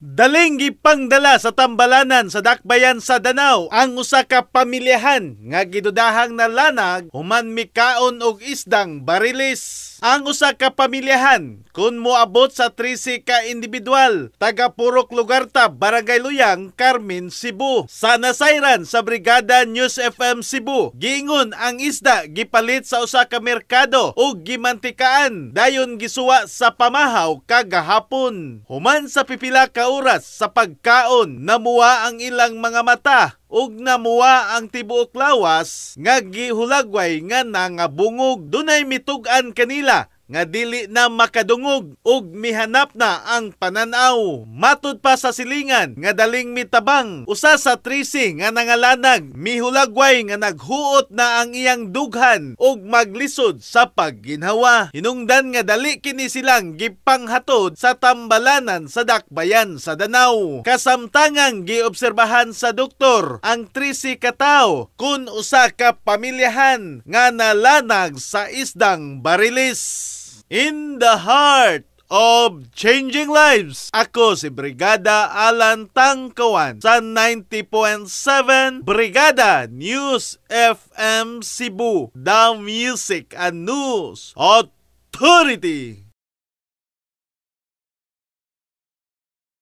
Daling gipangdala sa tambalanan sa Dakbayan sa Danao ang usa ka pamilyahan nga gidudahang nalanag human mikaon og isdang barilis. Ang usa ka pamilyahan kun moabot sa 13 ka individual, taga Purok Lugarta, Barangay Luyang, Carmen, Cebu. Sa nasayran sa Brigada News FM Cebu, giingon ang isda gipalit sa usa ka merkado ug gimantikaan dayon gisuwa sa pamahaw kagahapon. Human sa pipila ka oras sa pagkaon, namuwa ang ilang mga mata ug namuwa ang tibuok lawas nga gihulagway nga nangabungog. Dunay mitug-an kanila nga dili na makadungog ug mihanap na ang pananaw. Matud pa sa silingan nga daling mitabang, usa sa 13 nga nangalanag mihulagway nga naghuot na ang iyang dughan ug maglisod sa pagginhawa. Hinungdan nga dali kini silang gipanghatod sa tambalanan sa Dakbayan sa Danao. Kasamtangang giobserbahan sa doktor ang 13 ka tawo kun usa ka pamilyahan nga nalanag sa isdang barilis. In the heart of changing lives, ako si Brigada Alan Tangkawan sa 90.7 Brigada News FM Cebu, the Music and News Authority.